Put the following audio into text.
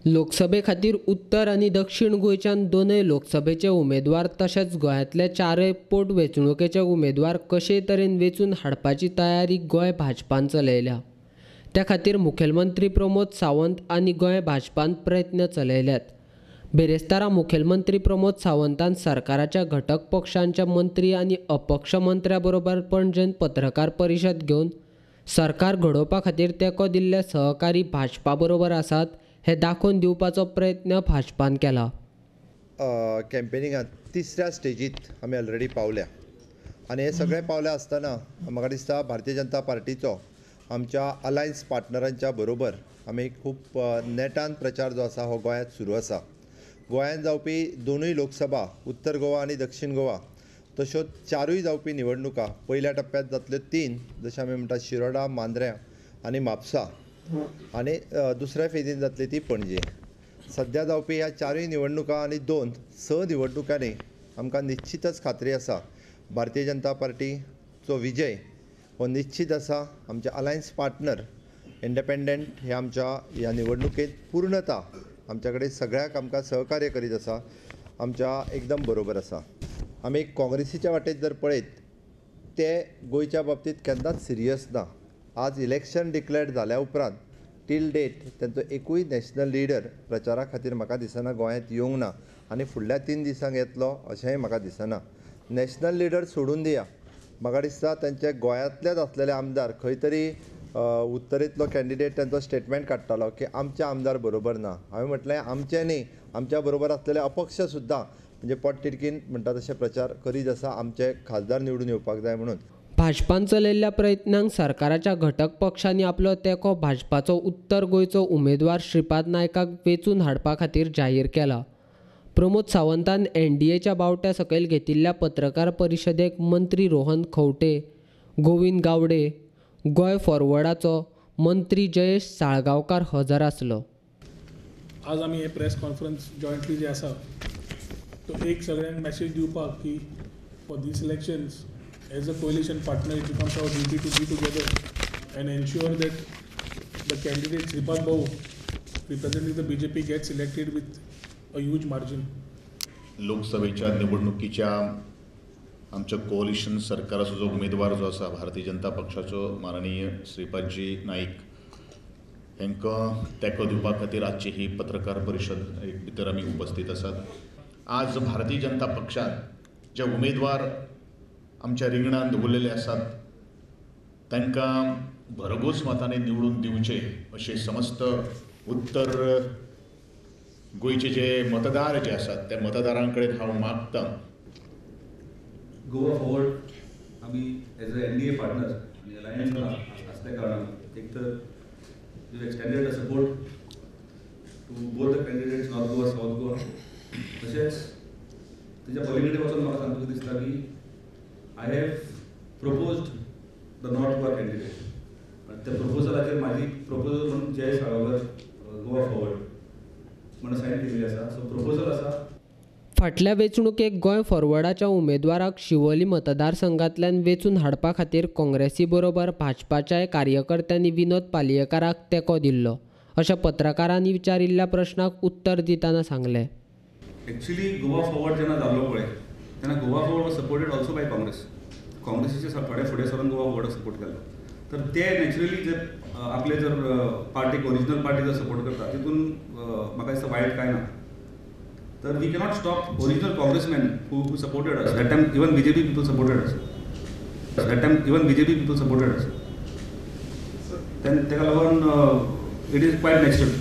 लोकसभे खातीर उत्तर आनी दक्षिण गोंयच्यान दोनूय लोकसभेचे उमेदवार तशेंच गोंयांतले चारय पोटवेंचणुकेचे उमेदवार कशेय तरेन वेंचून हाडपाची तयारी गोंय भाजपान चलयल्या. त्या खातीर मुखेलमंत्री प्रमोद सावंत आनी गोंय भाजपान प्रयत्न चलयल्यात. बिरेस्तारा मुखेलमंत्री प्रमोद सावंतान सरकाराच्या घटक पक्षांच्या मंत्री आनी अपक्ष मंत्र्या बरोबर पणजेंत पत्रकार परिशद घेवन सरकार घडोवपा खातीर तेंको दिल्ले सहकारी भाजपा बरोबर आसात हे दाखोवन दिवपाचो प्रयत्न भाजपान केला. कॅम्पेनिंगांत तिसऱ्या स्टेजीत आमी ऑलरेडी पावल्या आनी हे सगळे पावले आसतना म्हाका दिसता भारतीय जनता पार्टीचो आमच्या अलायन्स पार्टनरांच्या बरोबर आमी खूब नेटान प्रचार जो आसा हो गोंयांत सुरू आसा. गोंयांत जावपी दोनूय लोकसभा, उत्तर गोवा आनी दक्षिण गोवा, तश्यो चारूय जावपी निवडणुका पयल्या टप्प्यांत जातल्यो तीन, जशें आमी म्हणटा शिरोडा, मांद्र्यां आनी म्हापसा, आनी दुसऱ्या फेजीन जातली ती पणजे. सद्या जावपी ह्या चारूय निवडणुका आनी दोन स निवडणुकांनी आमकां निश्चितच खात्री आसा भारतीय जनता पार्टीचो विजय हो निश्चित आसा. आमचे अलायन्स पार्टनर इंडिपेंडंट हे आमच्या ह्या निवडणुकेंत पूर्णता आमच्या कडेन सगळ्याक आमकां सहकार्य करीत आसा, आमच्या एकदम बरोबर आसा. आमी काँग्रेसीच्या वाटेत जर पळयत ते गोंयच्या बाबतींत केन्नाच सिरियस ना. आज इलेक्शन डिक्लेअर्ड जाल्या उपरांत टील डेट तांचो एकूय नॅशनल लिडर प्रचारा खातीर म्हाका दिसना गोंयांत येवंक ना आनी फुडल्या 3 दिसांक येतलो अशेंय म्हाका दिसना. नॅशनल लिडर सोडून दिया, म्हाका दिसता तांचे गोंयांतलेच आसलेले आमदार खंय तरी उत्तरेंतलो कॅन्डिडेट तांचो स्टेटमेंट काडटालो की आमचे आमदार बरोबर ना. हांवें म्हटलें आमचें न्ही, आमच्या बरोबर आसलेले अपक्ष सुद्दां म्हणजे पोटतिडकीन म्हणटा तशें प्रचार करीत आसा आमचे खासदार निवडून येवपाक जाय म्हणून. भाजपान चलयल्ल्या प्रयत्नांक सरकाराच्या घटक पक्षांनी आपलो तेंको भाजपाचो उत्तर गोंयचो उमेदवार श्रीपाद नायकाक वेंचून हाडपा खातीर जाहीर केला. प्रमोद सावंतान एनडीएच्या बावट्या सकयल घेतिल्ल्या पत्रकार परिशदेक मंत्री रोहन खंवटे, गोविंद गावडे, गोंय फॉरवर्डाचो मंत्री जयेश साळगांवकार हजर आसलो. आज आमी हे प्रेस कॉन्फरन्स जॉयंटली जे आसा तो एक सगळ्यांक मॅसेज दिवपाक की for these elections as a coalition partner it becomes our duty to be together and ensure that the candidate Shripad Bhau representing the BJP gets elected with a huge margin. लोकसभेच्या निवडणुकीच्या आमच्या कोaliशन सरकाराचो जो उमेदवार जो आसा भारतीय जनता पक्षाचो माननीय श्रीपादजी नाईक हांकां तेंको दिवपा खातीर आजची ही पत्रकार परिशद एक भितर आमी उपस्थित आसात. आज भारतीय जनता पक्षात जे उमेदवार आमच्या रिंगणान दवरलेले आसात तांकां भरघोस मतांनी निवडून दिवचे अशें समस्त उत्तर गोंयचे जे मतदार जे आसात त्या मतदारां कडेन हांव मागतां. गोवा फॉरवर्ड आमी as a NDA partner आनी अलायन्स आसल्या कारणान एक तर we extended a support to both the candidates North Goa, South Goa. तशेंच तेच्या पलीकडे वचून म्हाका सांगपाक दिसता की I have proposed the North Goa candidate. आनी त्या प्रपोजलाचेर म्हाजी प्रपोजल म्हणून जय साळगांवकर गोवा फॉरवर्ड म्हणून सायन केल्ली आसा. सो प्रपोजल आसा. फाटल्या वेंचणुकेक गोंय फॉरवर्डाच्या उमेदवाराक शिवोली मतदारसंघांतल्यान वेंचून हाडपा खातीर काँग्रेसी बरोबर भाजपाच्याय कार्यकर्त्यांनी विनोद पालयेकाराक तेंको दिल्लो अशें पत्रकारांनी विचारिल्ल्या प्रश्नाक उत्तर दितना सांगलें. एक्चुअली गोवा फॉरवर्ड जेन्ना जाल्लो पळय तेन्ना Goa forward was supported also by Congress. काँग्रेसीचे थोडे फुडें सरून गोवा फॉरवर्डाक सपोर्ट केलो तर ते नॅचरली जे आपले जर पार्टीक ओरिजिनल पार्टी जर सपोर्ट करता तितून म्हाका दिसता वायट कांय ना. तर we cannot stop original Congressman who supported us that time. Even BJP people supported us that time. Even BJP people supported us. तेका लागून it is quite natural.